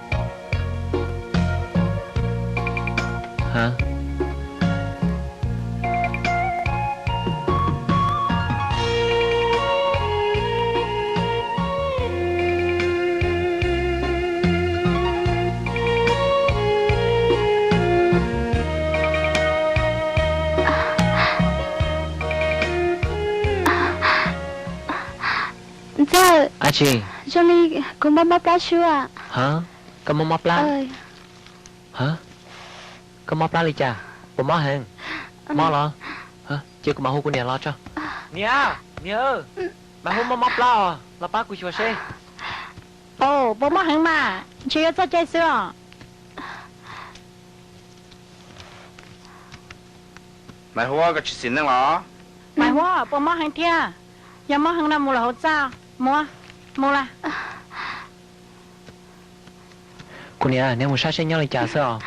Ntxawg, zoo li kuv mob mob plab sua. Koj mob mob plab? Koj mob plab li cas? Puas mob heev? Mob los? Ces kuv mam hu kuv niam los tso. Niam, niam, Maiv Huab mob mob plab os, los pab kuv xyuas seb. Au, puas mob heev mas? Ntshe yuav txog caij xwb os. Maiv Huab, koj tsis xis neej los? Maiv Huab, puas mob heev thiab? Yog mob heev no mus los hauv txaj, mus, mus las. Kuv niam, neb mus saib seb nyob li cas xwb os.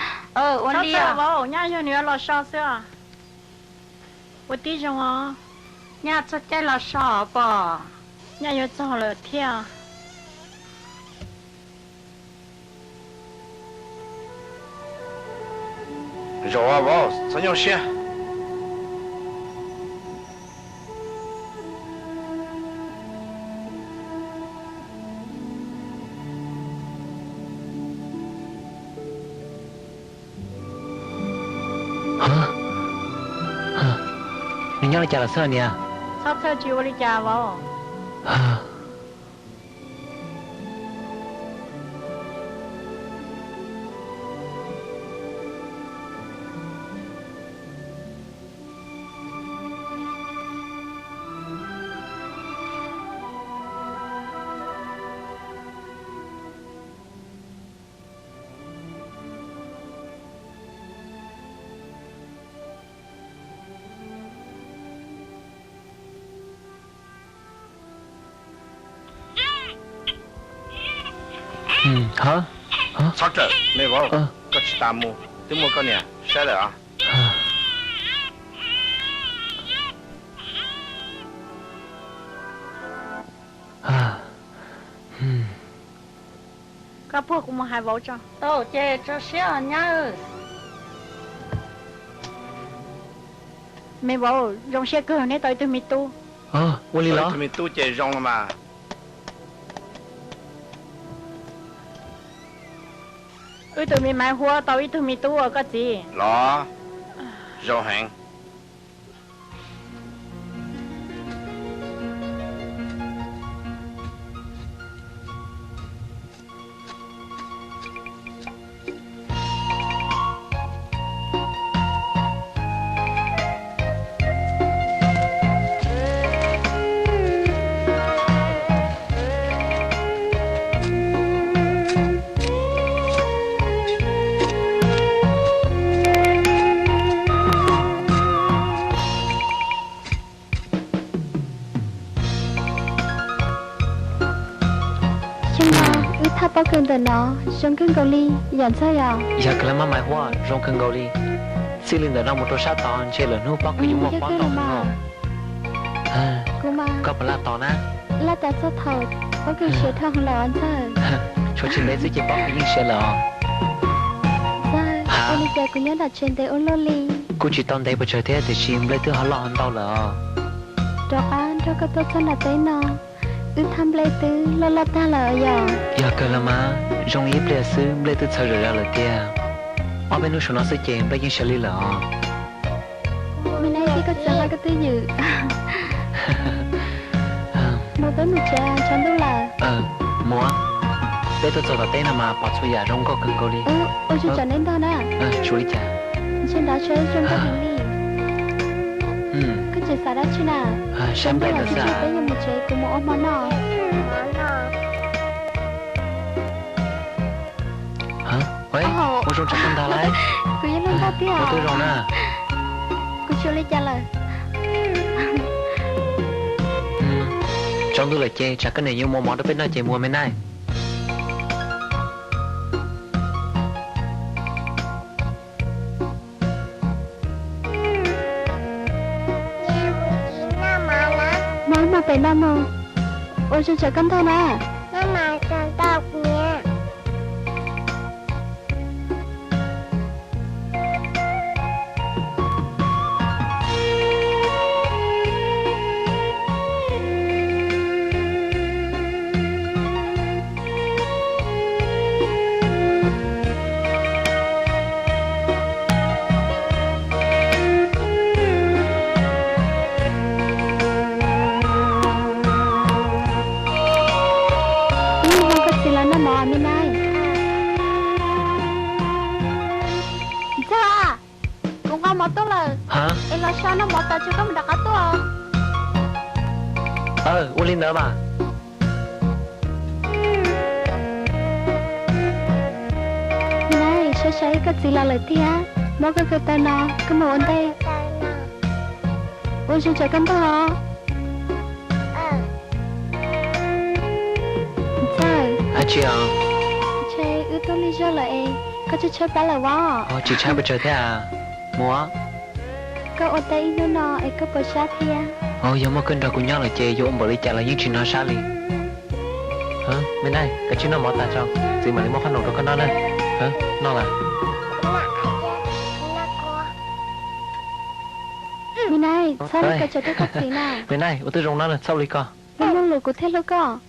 Ua li vauv, nyaj yog nws yuav los so xwb os. Ua tib zoo os. Nyaj txog caij los so pom. Nyaj yuav txog lawm thiab. Zaum vauv, txhob nyuaj siab. Nws nyob li cas lawm xwb niam? Txhob txhawj, tsis ua li cas vauv. Txhob rawm, me vauv, koj tsis tas mus, twb muaj koj niam saib lawm os. Koj puag kuv mus hais vauv tso. Tau ces tso siab os nyab. Me vauv, zoo siab kawg neb tau ib tug me tub. Ua li los? Ib tug me tub ces zoo los mas. Wb tus me Maiv Huab tau ib tug me tub ua koj txiv. Los, zoo heev. Thaj pob kws ntawm no zoo kawg nkaus li yom Ntxawg os. Yog kawg los mas Maiv Huab, zoo kawg nkaus li. Txij li ntawm no mus rau sab tod ntshe lwm hnub pob kws yuav muaj pob ntau heev. Kuv mas koj puas laj tos na? Laj tos txog thaum pob kws siav dhau heev lawm os Ntxawg. Tshuav tsis ntev xwb ces pob kws yeej siav lawm os. Ntxawg, ua li cas kuv nyob nram tsev ntev ua luaj li? Kuj tsis tau ntev pes tsawg thiab tiam sis nplej twb ho loj ho ntau lawm os. Rov qab nrog koj tuaj txog nram teb no, wb thaj nplej twb loj loj tag lawm yom. Yog kawg los mas, zoo li ib pliag xwb nplej twb txhawv zom zaws lawm tiag. Ob peb hnub saum no xwb ces nplej yeej siav li lawm os. Me Nab, koj txiv hais koj twb ywm. Mus peb mus tsev, tshav ntuj lawm. Mus, peb tuaj txog tom teb no mas pom txhua yam zoo nkauj kawg nkaus li. Ua zoo tsav neb ntog na. Tsis ua li cas. Ntshe nrov tsheb zoo nkauj heev li. Koj tseem xav dab tsi na? Saib nplej ntawd xwb. Peb yuav mus tsev, kuv mus ua hmo noj. Ua zoo tsav koj ntog lauj. Kuv yog luag ntog tiag. Ua twb zoo na. Kuv tsis ua li cas lawm. Tsaus ntuj lawm ces tsam koj niam yuav mus mov rau peb noj ces mus Me Nab. Mov mas pem no mus. Ua zoo tsav koj ntog na. Ib hnub koj txiv los noj mov Me Nab. Ntxawg, kuv nqa mov tuaj lawm, es los so noj mov tas tso koj mam rov qab tuaj. Ua li ntawd mas. Me Nab, saib saib koj txiv los lawm tiag, muab koj ko taw no, koj mus ua ntej. Ua zoo tsav koj ntog. Ntxawg, ntshe wb tuaj lig zog lawm es koj tshaib tshaib plab lawm os. Tsis tshaib pes tsawg thiab. Mus. Koj ua teb ib hnub no es koj puas sab thiab? Yog muaj koj nrog kuv nyob lawm ces yuav ua npaum li cas los yeej tsis hnov sab li. Me Nab, koj cia noj mov tas tso, txiv mam li muab qhob noom rau koj noj na. Noj lawm. Me Nab, txhob li ko tsam koj txiv na. Me Nab, ua twb zoo no, txhob li ko. Muaj lus kuv thiaj hlub koj.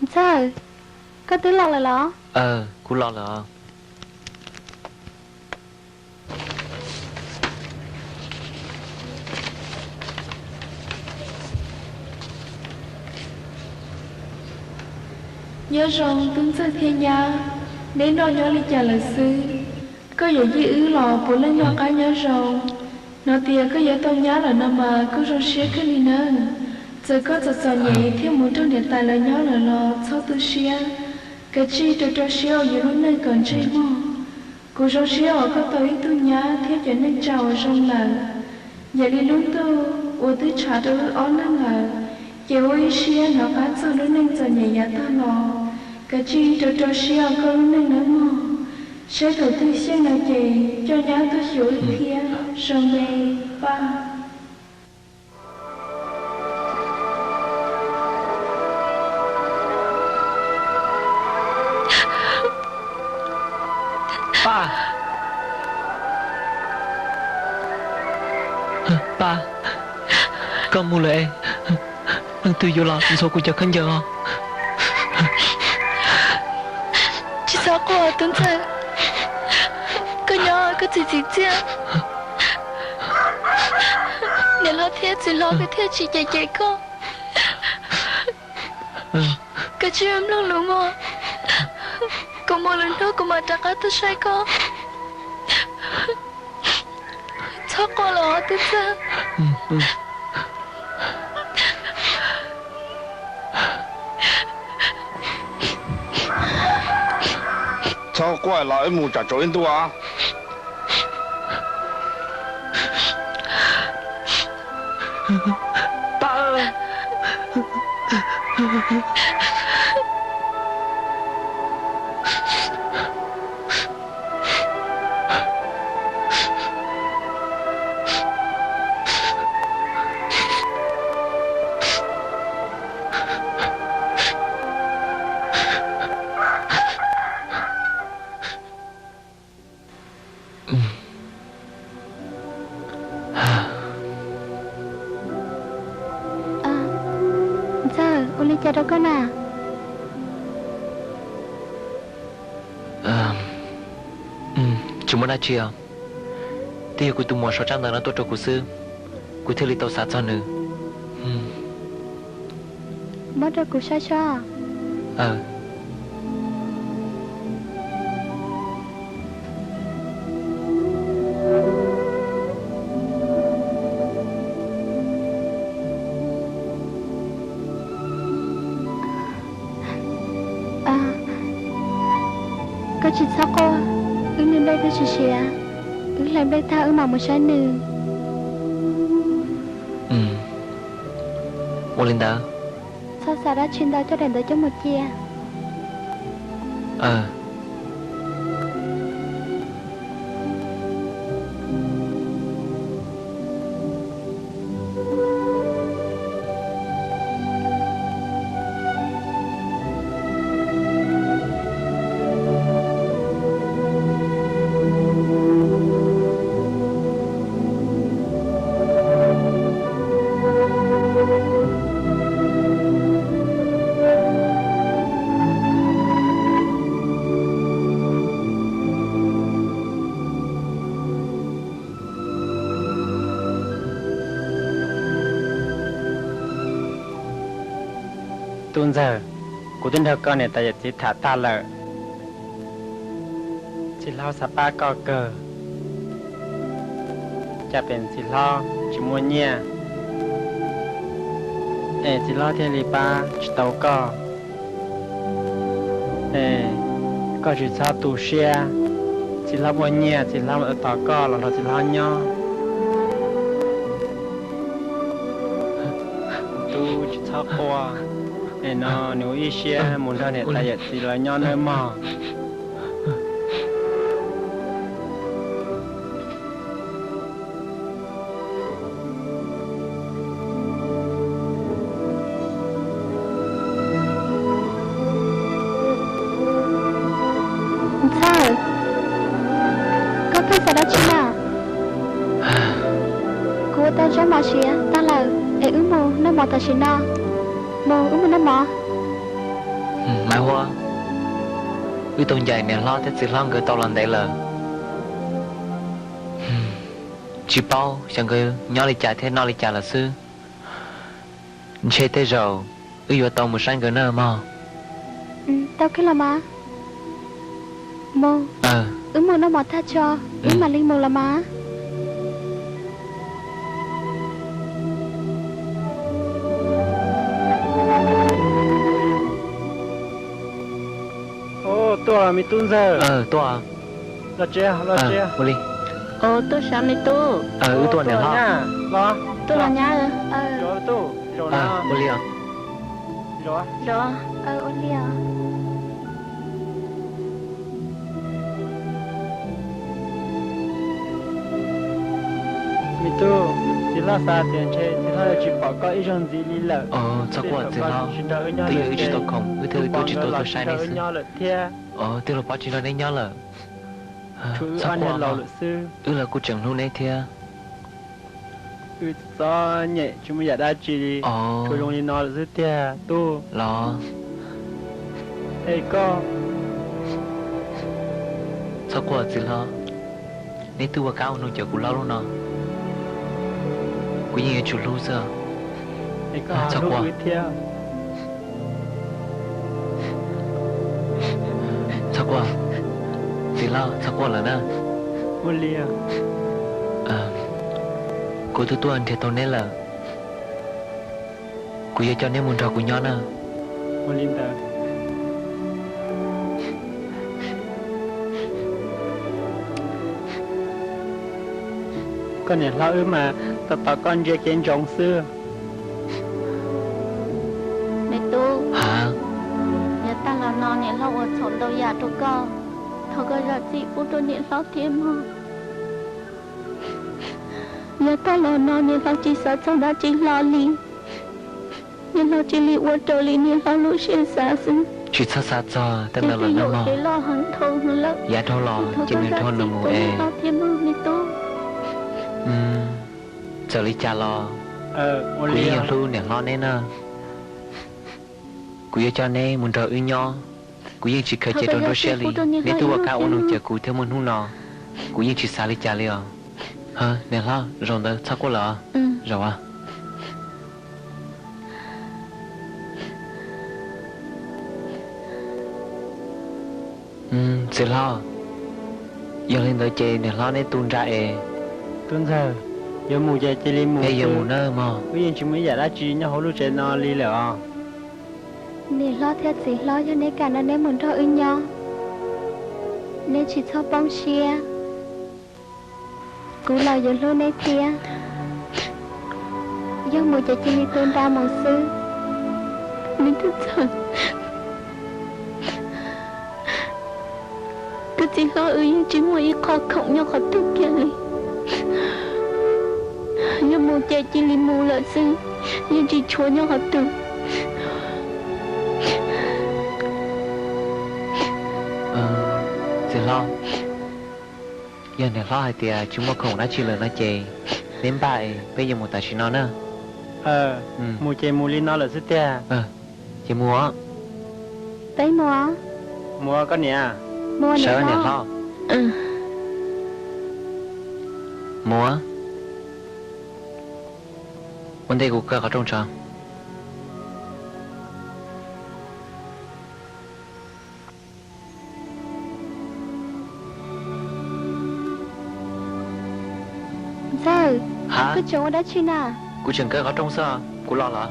Ntxawg, koj twb los lawm los? Kuv los lawm. Nyob zoo tub ntxawg thiab nyab, neb noj nyob li cas lawm xwb? Koj yawm yij wb los puav leej noj qab nyob zoo. Hnov tias koj yuav tau nyab lawm no mas kuj zoo siab kawg li nawb. Txawm koj txom txom nyem thiab mus nrog niam tais lawv nyob lawm los txhob tu siab, kav tsij rau rau siab ua yus lub neej kom ntsej muag. Kuv zoo siab uas koj tau ib tug nyab thiab cov neej tsa uas zoo lawm. Yog li lub ntuj uas twb tshav rau wb ob leeg lawm, ces ua ib siab hnov qab txog lub neej txom nyem yav tag los, kav tsij rau rau siab ua koj lub neej nawb mog. Saib thaum twg xyeej no ces coj nyab tuaj xyuas wb thiab, zoo me, Paj. Paj, Paj, koj mus lawm es leej twg yuav los ntxhua kuv cov khaub ncaws os? Tsis txhob quaj tub ntxawg, koj nyob koj txiv txiv txiaj. Niam hlob thiab txiv hlob kuj thiaj tsis cem cem koj. Koj tsis mloog lus mog, kuv mus lwm hnub kuv mam rov qab tuaj saib koj. Txhob quaj los tub ntxawg. Txhob quaj los wb mus tsam tsaus ib ntuj os. Paj. Li cas rau koj na? Tsis muaj dab tsi os. Twb yog kuv tus muam sau tsab ntawv no tuaj rau kuv xwb, kuv thiaj li tau xav txog nws. Muab rau kuv saib seb. Koj tsis txhob quaj, wb niag nplej twb tsis siav, wb hlais nplej tag wb mam mus saib nws. Ua li ntawd. Txhob xav dab tsi ntau, coj daim ntawv coj mus cia. Tub ntxawg, kuv twb nrog koj niam tais yawm txiv tham tag lawm. Txiv hlob xav pab koj kawg, cas pem txiv hlob tsis muaj nyiaj, es txiv hlob thiaj li pab tsis tau koj. Es koj tsis txhob tu siab, txiv hlob muaj nyiaj txiv hlob mam tos koj los nrog txiv hlob nyob. Tub tsis txhob quaj, nim no nws ua ib siab mus nrog niam tais yawm txiv lawv nyob nawb mog. Ntxawg, koj pheej xav dab tsi na? Kuv ua tau zaub mov siav tag lawm es wb mus noj mov tam sim no. Mus, wb mus noj mov. Maiv Huab, wb tau ncaim niam hlob thiab txiv hlob nkawd tau los ntev lawm. Tsis paub xyov nkawd nyob li cas thiab noj li cas lawm xwb. Ntshe tej zaum wb yuav tau mus saib nkawd na mog. Tau kawg los mas. Mus, wb mus noj mov tag tso, wb mam li mus los mas. Tuaj los me tub ntxawg. Tuaj. Los tsev, los tsev. Ua li. Tuaj sav me tub. Wb tuaj niam hlob. Tuaj los nyab. Ua li os. Zov. Ua li os. Me tub, txiv hlob xav tias ntshe txiv hlob yuav tsis pom koj ib zaug ntxiv li lawm. Txhob quaj txiv hlob, twb yog wb tsis tau khoom wb thiaj li tuaj tsis tau tuaj saib neb xwb. Twb los pab tsis nrog neb nyob lawm. Txhob quaj, wb los kuj tseem hlub neb thiab. Wb txom nyem tsis muaj yam dab tsi li, tsuas zoo li no lawm xwb tiag tub. Los, es koj, txhob quaj txiv hlob, neb twb ua kab ua nug cawm kuv hlob lub no, kuv yeej yuav tsum hlub xwb. Txhob quaj thiab. Txhob quaj, txiv hlob, txhob quaj lawm na. Kuv twb tuaj nrhiav tau neb lawm, kuv yuav coj neb mus nrog kuv nyob na. Koj niam hlob wb mas tos tos koj ntsia kev ntsoov xwb. Me tub, yav tag los no niam hlob ua txhaum ntau yam rau koj, thov koj zam txim pub rau niam hlob thiab mog. Yav tag los no niam hlob tsis xav txog dab tsi hlo li, niam hlob cia li ua raws li niam hlob lub siab xav xwb. Tsis txhob xav txog tej ntawd lawm nawb mog. Kev loj heev dhau heev lawm, yav dhau los ces nws dhau nws mus es. Txawm li cas los kuv yeej yuav hlub niam hlob neb na. Kuv yuav coj neb mus nrog wb nyob. Kuv yeej tsis khaws cia rau nruab siab li. Neb twb ua kab ua noog caw kuv thiab muaj hnub no, kuv yeej tsis xav li cas li os. Niam hlob, zaum ntawd txhob quaj lawm. Zaum. Txiv hlob, yog li ntawd ces niam hlob neb tu nra es. Tub ntxawg, yuav mus ces cia li mus, yuav mus nawb mog. Wb yeej tsis muaj ib yam dab tsi nyob hauv lub tsev no li lawm os. Niam hlob thiab txiv hlob, yog neb kam no neb mus nrog wb nyob, neb tsis txhob poob siab. Kuv los yuav hlub neb thiab. Yog mus ces cia li tu nra mus xwb. Me tub ntxawg, koj txiv hlob wb yeej tsis muaj ib qho khoom nyob qhov twg kiag li. Yog mus ces cia li mus lawm xwb, yeej tsis tshuav nyob qhov twg. Txiv hlob, yog niam hlob hais tias tsis muaj khoom dab tsi lawm no ces neb npaj es peb yuav mus tam sim no na. Mus ces mus li no lawm xwb tiag. Ces mus. Peb mus. Mus koj niam. Sawv niam hlob. Mus. Ua ntej kuv kaw qhov rooj tso. Ntxawg, koj tseem ua dab tsi na? Kuv tseem kaw qhov rooj xwb, kuv los lawm.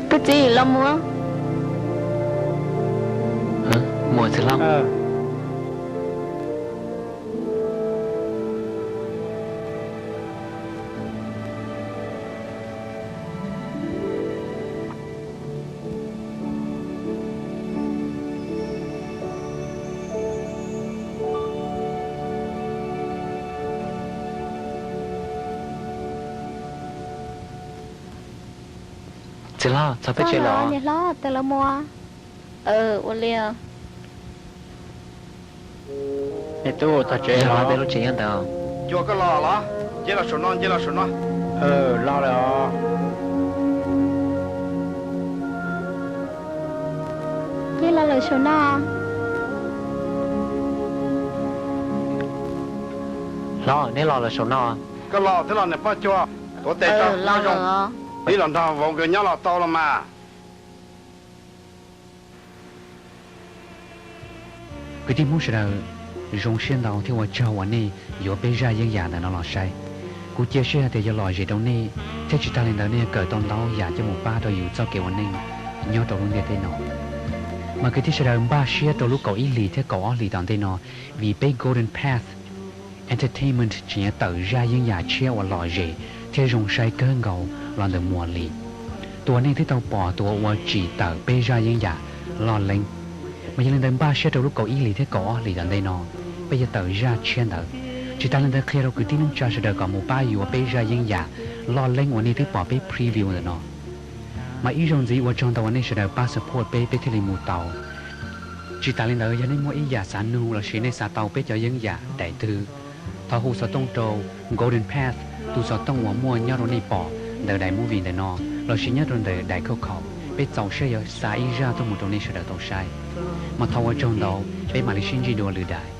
Koj txiv, los mus. Mus txiv hlob. Txiv hlob, txog peb tsev lawm. Niam hlob, tawm los mus. Ua li. Tub, txog tsev los, peb lub tsev nyob ntawd. Cua, koj los los? Nce los saum no, nce los saum no. Los lawm os. Nce los lawm saum no. Hlob, neb los lawm saum no. Koj los thiab los niam poj Cua? Tuav tes tso, nyob zoo. Peb los nrog vauv nkawd nyob los tau los mas. Kwv tij Hmoob sawv daws, zoo siab ntau thiab ua tsaug uas nej yuav peb zaj yeeb yam ntawm no los saib. Kuv cia siab hais tias yuav lom zem rau nej, thiab tsis tas li ntawd nej yuav kawm tau ntau yam coj mus pab rau yus txoj kev ua neej nyob rau lub ntiaj teb no. Mas kwv tij sawv daws npaj siab rau lub kaum ib hlis thiab kaum ob hlis tom ntej no, vim peb Golden Path Entertainment tseem yuav tawm zaj yeeb yam tshiab uas lom zem thiab zoo saib kawg nkaus los ntawm Muas Lis, tus uas nej twb tau pom tus uas ua tsim tawm peb zaj yeeb yam Loj Leeb. Mas yog li ntawd npaj siab rau lub kaum ib hlis thiab kaum ob hlis tom ntej no, peb yuav tawm zaj tshiab ntawd. Tsis tas li ntawd qhia rau kwv tij neej tsa sawv daws kom mus pab yuav peb zaj yeeb yam Loj Leeb uas nej twb pom peb preview ntawm no. Mas ib zaug ntxiv ua tsaug ntau uas nej sawv daws pab support peb, peb thiaj li mus tau. Tsis tas li ntawd yog nej muaj ib yam xav nug lossis nej xav tau peb cov yeeb yam daim twg, thov hu xov tooj rau Golden Path, tus xov tooj uas muaj nyob rau nej pom ntawm daim movie ntawm no lossis nyob rau ntawm daim khaum khaum, peb txaus siab yuav xa ib zaj tuaj mus rau nej sawv daws tau saib. Mas thov ua tsaug ntau, peb mam li sib ntsib dua lwm daim.